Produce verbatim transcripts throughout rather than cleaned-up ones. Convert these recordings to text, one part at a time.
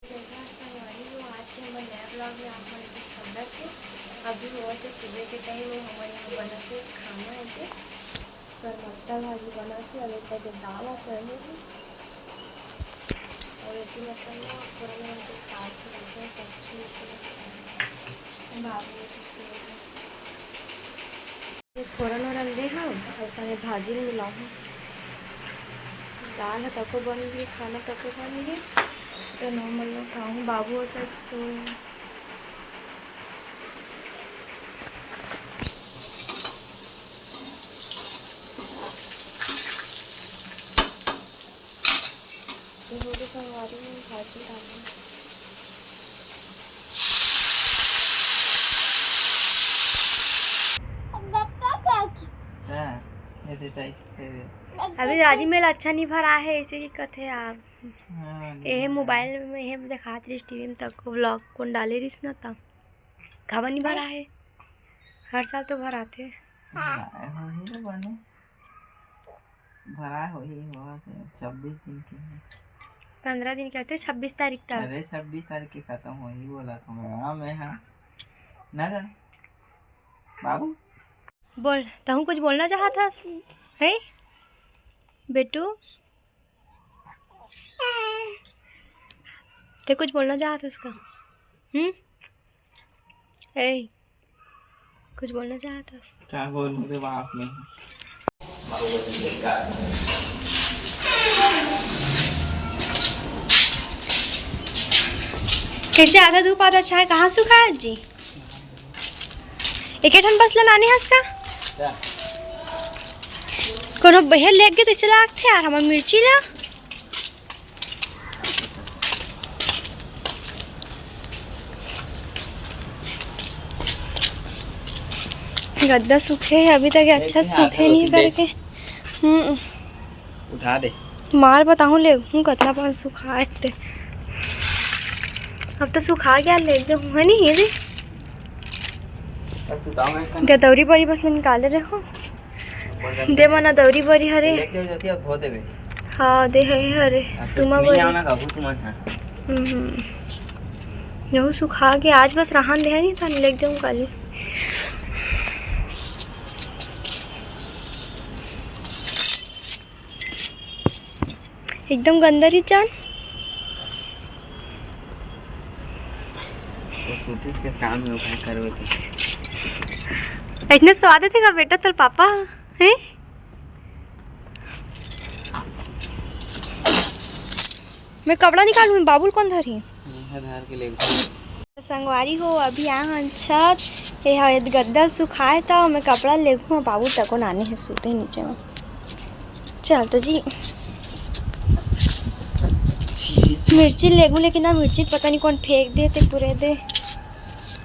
जय जोहार संगवारी हो, आज के हमर नया vlog में आप मन के स्वागत हे। अभी होवत हे सुबह के time, हमन यहाँ बनत हे खाना हे, परमत्ता भाजी बनत हे, अउ ए side दाल ह चढ़े हे, अउ एती मतलब ना फोरन वोरन के काट के रखे हे, सब्जी उब्जी। बाबू एती सोए हे। ये फोरन वोरन दे हव, अउ ओकरे भाजी ल मिलाहूँ। दाल ह तको बन गे, खाना तको बन गे, त नॉर्मल में खाहूँ। बाबू ह सब सोए हे। ये हो गे संगवारी मन भाजी डालना। हाँ, ये दे ताई, ये दे। अभी राजी मेला अच्छा नहीं भरा है, इसे ही कथे आप। हाँ, एहे नहीं। मोबाइल में, एहे में देखात रहिस, टीवी में तक vlog कोन डाले रहिस ना, तब काबर नहीं भरा है? हर साल तो भराथे। हाँ, होही तो बने। भरा होही, होवत हे, छब्बीस दिन के हे। पंद्रह दिन के होथे, छब्बीस तारीख तक। अरे, छब्बीस तारीख के खतम होही, बोला तो मैं, हाँ, मैं, हाँ। ना गा, बाबू। बोल, तहूँ कुछ बोलना चाहत हस? हैं? बेटू? ते कुछ बोलना चाहत हस का? हम्म? ए, कुछ बोलना चाहत हस? क्या बोलूं रे बाप में? कैसे आधा धूप आधा छाया, कहाँ सुखाए जी? एके ठन बस ल लाने हस का? क्या? कोनो बहेर लेग गे तइसे लागथे यार, हमर मिर्ची ला। गद्दा सूखे हे, अभी तक ये अच्छा देख, सूखे आधा नहीं रोटी करके। हम्म। उठा दे। मार बताहूँ, लेगहूँ कतना पान सुखाए ते। अब तो सुखा गया, लेग देहूँ, है नहीं ये भी? अब सुताओ मैं। गदौरी बरी बस ल निकाले रहो। दे मना दौरी बरी हरे। लेके जाती, अब धो देबे। हाँ, दे हे हरे। अब तो तुमा नहीं बरी। आना काबू तुमन, हाँ। हम्म, हम्म। यहू सुखा के आज बस रहन दे, नहीं था, लेके जाऊँ काली। एकदम गंदा रही जान। वो सुतीस के काम में उपाय करवे के। इतने स्वाद थे का बेटा तोर पापा? हैं? मैं कपड़ा निकालूँ, बाबू ल कोन धरी? ये धर के ले। संगवारी हो, अभी आ हन छत, ये ह गद्दा सुखाए त मैं कपड़ा लेगहूँ, बाबू तको नाने हे सीधे नीचे में। चल तो जी, मिर्ची लेगहूँ, लेकिन ना मिर्ची पता नहीं कोन फेंक दे ते पूरे दे,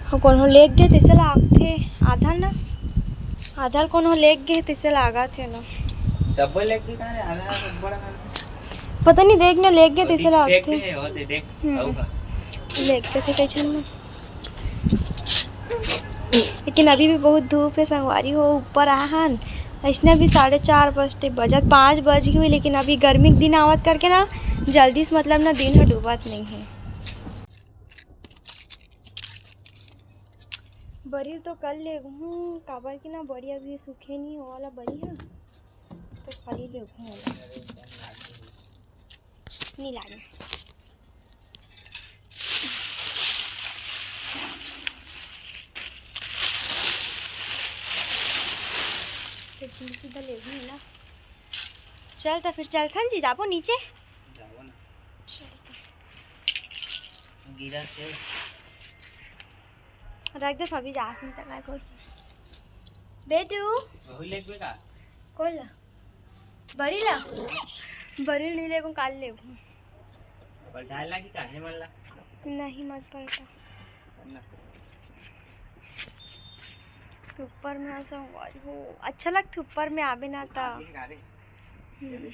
हाँ, कोनो लेग गे तइसे लागथे, आधा ना, आधा कोनो लेग गे तइसे लागत हे ना। सब्बो लेग गे का रे? आधा, आधा बड़ा ना। पता नहीं, देख ना, लेग गे तइसे लागथे। देख, वो दे, देख, हम्म। आऊ का? लेग गे थे कइसे ना। लेकिन अभी भी बहुत धूप हे संगवारी हो, ऊपर आ हन। अइसने अभी साढ़े चार बजते, बजत पाँच बज गे होही, लेकिन अभी गर्मी के दिन आवत करके ना, जल्दी से मतलब ना दिन ह डूबत नहीं हे। बरी तो कल लेगहूँ, काबर कि ना बरी अभी सूखे नहीं, वो वाला बरी ह, तो खाली लेगहूँ वाला। नहीं लागे। तो जी सीधा लेगहूँ ना। चल तो फिर चलथन जी, जाबो नीचे। जाबो ना। चल तो। गिरा के। रख दे, अभी जास नहीं तक कोई। बेटू। वही लेग बेटा। कौन ला? बरी ला? बरी नहीं लेगो, काल लेगो। पलटाए ला कि काहे मन ला? नहीं, मत पलटा। ना। तो ऊपर में ऐसा हुआ हो, अच्छा लगता ऊपर में आवे ना ता। आगे का रे? हम्म।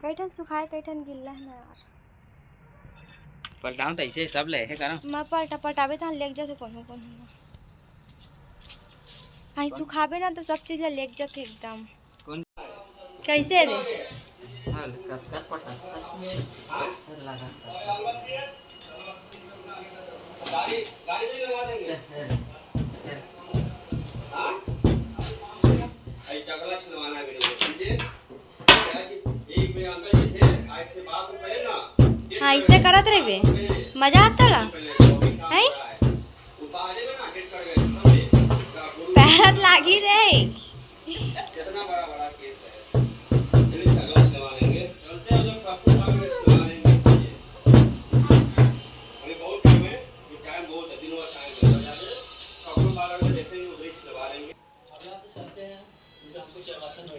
कई ठन सुखाए, कई ठन गिल्ला है ना यार। पलटाऊं तो ऐसे सब ले है करा। मैं पलटा, पलटावे तो लेग जाते कोनो कोनो। आई सुखावे ना तो सब चीज लेग जाते एकदम। कौन? कैसे दे? कतका पटकथस में, लगा। चल, चल, चल। हाँ, इसने करत रहिबे, मजा आता ला, हैं? पैरत लागी रे।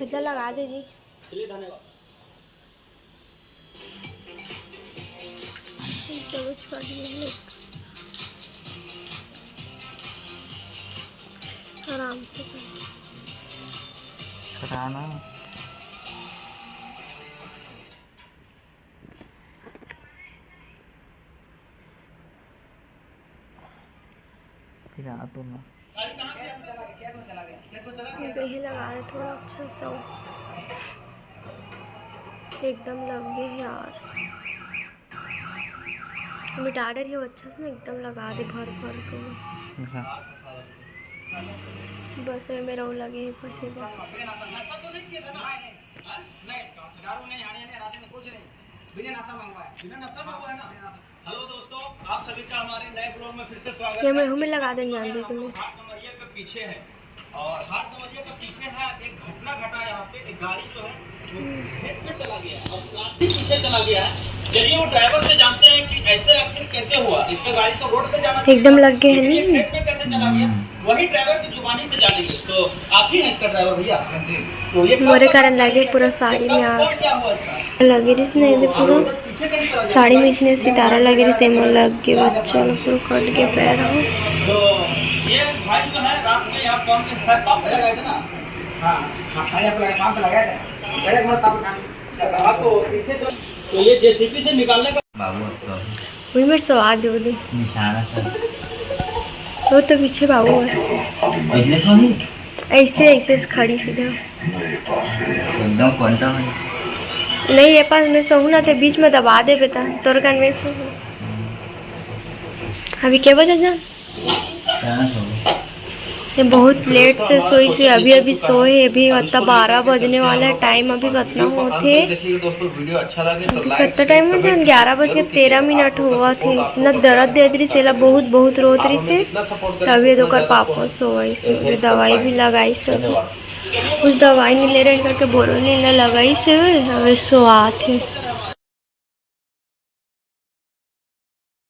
इतना लगा दे जी। एकदम छोड़ दिए हैं लोग। आराम से कर। कराना। फिर आ तो ना। तो यही लगा रहे थोड़ा अच्छा सा। एकदम लग गए यार। मिटा डर ये अच्छा से ना एकदम लगा दे भर भर के। हाँ। बस ये मेरा वो लगे है, बस ये बस। बिना नशा में हुआ है। बिना नशा में हुआ है ना? हेलो दोस्तों, आप सभी का हमारे नए ब्लॉग में फिर से स्वागत ये है। मैं हूँ, मैं लगा देंगे आंधी तुम्हें। हाट डुमरिया के पीछे है और हाट डुमरिया के पीछे है एक घटना घटा। यहाँ पे एक गाड़ी जो है वो खेत में चला गया और प्लास्टिक पीछे चला गया है। चलिए वो ड्राइवर से जानते हैं कि ऐसे आखिर कैसे हुआ। इसका गाड़ी तो रोड पे जाना चाहिए एकदम था, लग गए हैं लेकिन ये नी। खेत में कैसे चला गया, वही ड्राइवर की जुबानी से जानेंगे। तो आप ही हैं इसका ड्राइवर भैया? हाँ जी। तो ये कब मोरे तक कारण लगे पूरा साड़ी में आग। क्या हुआ इसका? लगे रिस नहीं, देखो ना, साड़ी में इसने सितारा लगे रिस, तेमा लग के बच्चा लोग पूरा कट के पैर हो। तो ये भाई जो है रात में यहाँ पंप है, पंप लगाए थे ना? हाँ, हाँ, हाँ, यहाँ पे लगा, पंप लगाए थे। अरे, मैं तब उठा नहीं। अच्छा, हाँ, तो पीछे जो, तो ये जेसीबी से निकालने का बाबू, अच्छा। वही मेरे सवाद दे दे। निशाना था। वो तो पीछे बाबू है। बिजनेस वाली? ऐसे, ऐसे खड़ी सीधा। एकदम क्वांटम है। नहीं, ये पास में सोहू ना, ते बीच में दबा दे बेटा, तोर कान में सोहू। अभी के बजे जान? कहाँ सोहू? ये बहुत लेट से सोई से, अभी अभी सोए, अभी कत्ता बारह बजने वाला है, टाइम अभी कतना होथे? अभी कत्ता टाइम हो जान, ग्यारह बज के तेरह मिनट हुआ थे। इतना दर्द दे रही से, बहुत बहुत रोत रही से, तभी तो कर पापा सोई से, दवाई भी लगाई से। कुछ दवाई नहीं ले रहे करके बोलो नहीं ना लगाई से, अबे सोआ थे।